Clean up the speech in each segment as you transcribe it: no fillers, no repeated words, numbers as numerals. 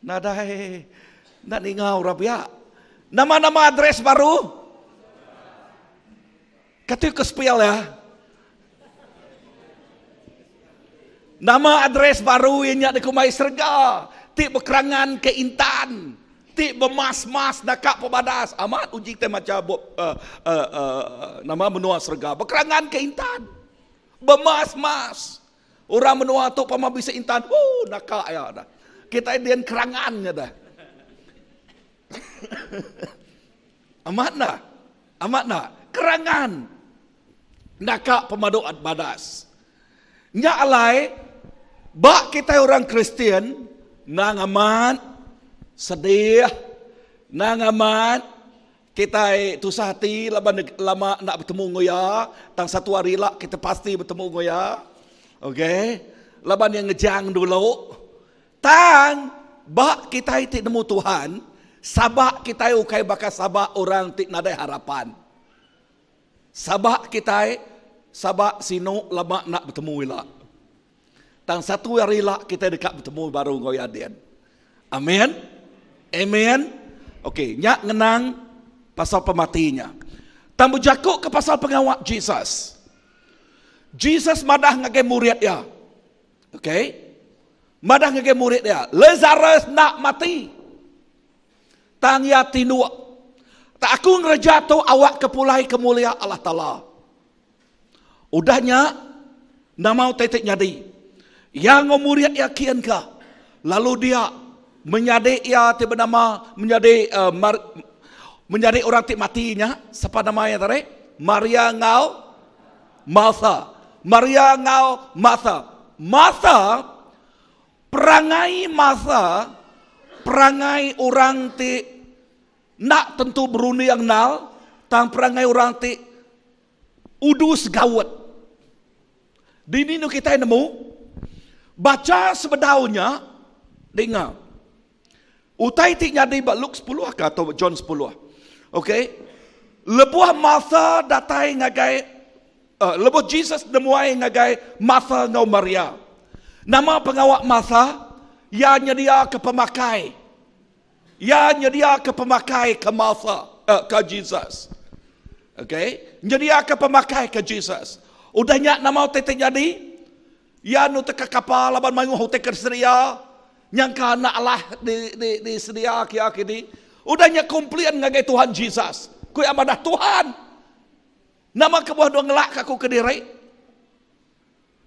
Nadai enda ninga orang pia. Nama-nama address baru? Kati ke spill ya. Nama address baru iya nya dikumbai serega ti bekerangan ke intan ti bemas-mas naka pebadas. Amat uji kitai macha bup uh, uh, uh, nama menua serega bekerangan ke intan. Bemas-mas. Orang menua tu pama bisi intan, huu naka iya dah. Kitai dian kerangan nya dah. Amat enda? Amat enda? Kerangan naka pemadu badas. Nya alai ba kitai orang Kristian nang amat sedih, nang amat Kitai tusah ati laban lama enda betemu enggau iya, tang satu hari ila kitai pasti betemu enggau iya. Okey. Laban iya ngejang dulu. Tang ba kitai ti nemu Tuhan, sabak kitai ukai baka sabak orang ti nadai harapan. Sabak kitai sabak sinu lama enda betemu ila. Tang satu hari ila kitai deka betemu baru enggau iya din. Amin. Amen. Okey, nya ngenang pasal pemati nya. Tang bejaku ke pasal pengawa Jesus. Jesus madah ngagai murid iya. Okey. Madah ngagai murid iya, Lazarus enda mati. Tang iya tinduk. Tak aku ngereja tu awak ke pulai ke mulia Allah Taala. Udah nya, nama utai ti nyadi? Iya enggau murid iya kin ka, lalu dia menyadi iya ti benama menyadi uh, Mar, menyadi orang ti mati nya, sapa nama iya tadi? Maria enggau Martha. Maria enggau Martha. Martha perangai Martha perangai orang ti enda tentu berunding nal tang perangai orang ti Udus gaut. Dini nu kitai nemu? Bacha sebedau nya, dinga. Utai ti nyadi ba Luke sepuluh ka atau John sepuluh. Okey. Lebuh Martha datai ngagai uh, lebuh Jesus nemuai ngagai Martha enggau Maria. Nama pengawa Martha? Iya nyediaka pemakai. Iya nyediaka pemakai ke Martha, uh, ke Jesus. Okay? Nyediaka pemakai ke Jesus. Udah nya nama utai ti nyadi? Iya nu teka kapal laban mayuh utai ke disedia. Nyangka anak Allah di di di sedia kia kini. Udah nya komplain ngagai Tuhan Jesus. Ku iya madah, Tuhan, nama kebuah dua ngelak aku kediri?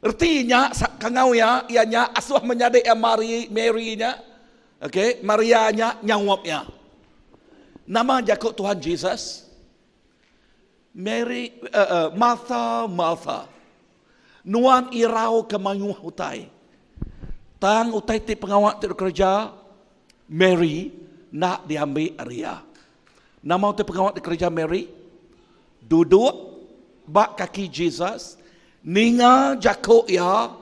Reti nya kangau iya, iya nya asuh menyadi iya Mari, Mary nya, okay, Maria nya nyaup iya. Nama jaku Tuhan Jesus? Mary, uh, uh, Martha, Martha, nuan irau ke mayuh utai. Tang utai ti pengawa ti dikereja Mary enda diambi ari iya. Nama utai pengawa dikereja Mary? Duduk ba kaki Jesus, ninga jaku iya,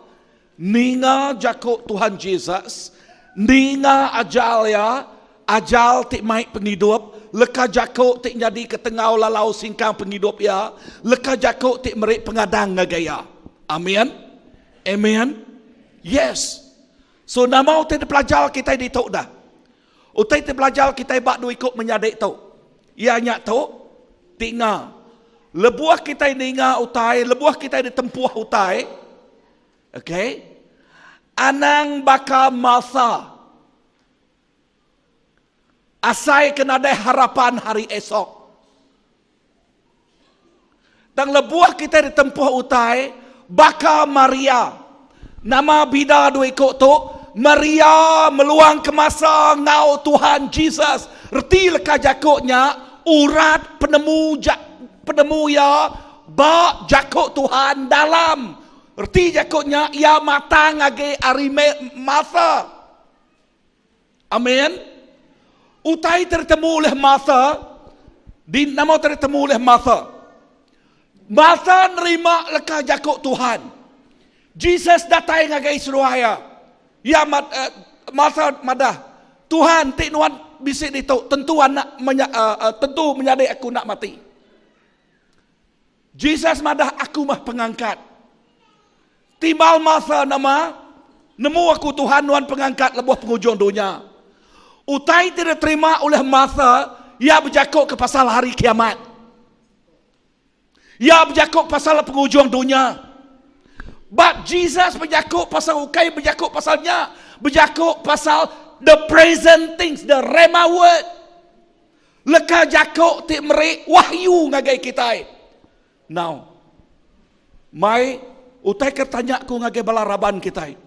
ninga jaku Tuhan Jesus, ninga ajal iya, ajal ti mai pengidup, leka jaku ti nyadika tengau lalau singkang pengidup iya, leka jaku ti meri pengadang ngagai iya. Amin. Amen. Yes. So nama utai dipelajar kitai ditu dah? Utai ti belajar kitai ba dua iku menyadi tu, iya nya tu, tinga. Lebuh kitai ninga utai, lebuh kitai ditempuh utai, okay, anang baka Martha, asai ke nadai harapan hari esok. Tang lebuh kitai ditempuh utai baka Maria. Nama bida dua iku tu? Maria meluang ke masa enggau Tuhan Jesus. Reti leka jaku nya urat penemu ja, penemu iya ba jaku Tuhan dalam. Reti jaku nya iya matang agi ari Martha. Amin. Utai ti ditemu ulih Martha, di nama utai ditemu ulih Martha. Martha nerima leka jaku Tuhan. Jesus datai ngagai seduai iya. Iya mat, uh, Martha madah, Tuhan ti nuan bisi ditu, tentu anak menya, uh, uh, tentu menyadi aku nak mati. Jesus madah aku mah pengangkat. Timbal Martha nama, Nemu aku Tuhan nuan pengangkat lebuh pengujung dunya. Utai ti diterima ulih Martha, iya bejaku ke pasal hari kiamat. Iya bejaku pasal pengujung dunya. But Jesus bejaku pasal ukai bejaku pasal nya, bejaku pasal the present things, the rhema word. Leka jaku ti meri wahyu ngagai kitai. Now, mai utai ke tanya ku ngagai bala raban kitai.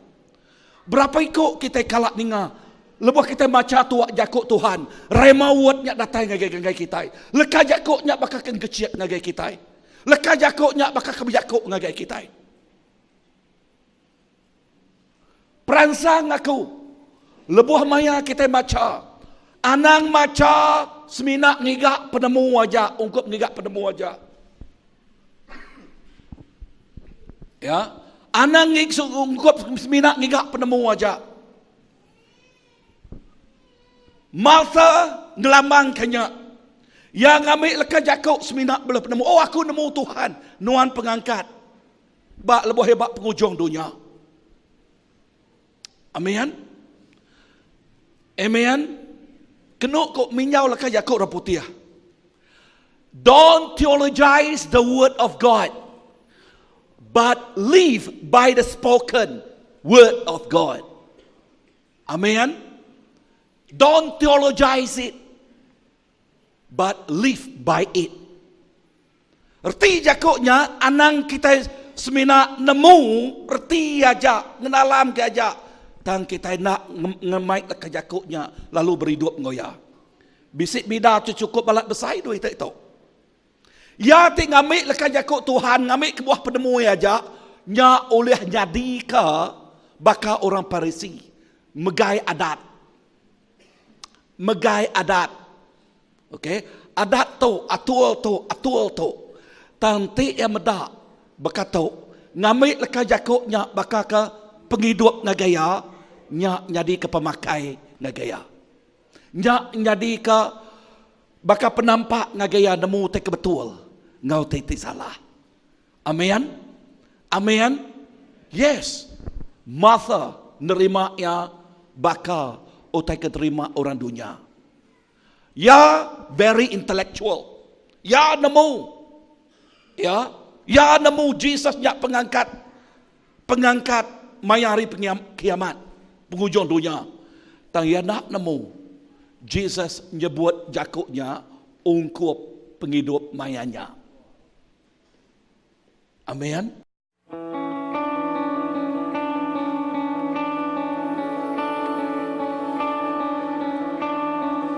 Berapa iku kitai kala ninga lebuh kitai macha tuak jaku Tuhan, rhema word nya datai ngagai ngagai kitai. Leka jaku nya baka ke engkechit ngagai kitai. Leka jaku nya baka ke bejaku ngagai kitai. Peransang aku lebuh maya kitai macha, anang macha semina ngiga penemu aja, ungkup ngiga penemu aja. Ya, anang ungkup semina ngiga penemu aja. Martha ngelambangka nya. Iya ngambi leka jaku semina bela penemu. Oh, aku nemu Tuhan, nuan pengangkat ba lebuh iya ba pengujung dunya. Amin. Amen. Kenu ku minjau leka jaku orang putih. Don't theologize the word of God, but live by the spoken word of God. Amen. Don't theologize it, but live by it. Reti jaku nya anang kitai semina nemu reti aja, ngenalam ke aja, tang kitai enda ngemai leka jaku nya lalu beridup enggau iya. Bisi bida ti chukup balat besai dua iti tu. Iya ti ngambi leka jaku Tuhan ngambi kebuah penemu iya aja, nya ulih nyadika baka orang Parisi, megai adat. Megai adat. Okey, adat tu, atur tu, atur tu. Tang enti iya meda baka tu, ngambi leka jaku nya baka ke pengidup ngagai iya, nya nyadika pemakai ngagai iya. Nya nyadika baka penampak ngagai iya nemu utai ke betul enggau utai ti salah. Amen. Amen. Yes. Martha nerima iya baka utai ke terima orang dunya. Iya very intellectual. Iya nemu. Ya, iya nemu Jesus nya pengangkat pengangkat maya hari kiamat, pengujung dunya. Tang iya enda nemu Jesus nyebut jaku nya ungkup pengidup maya nya. Amen.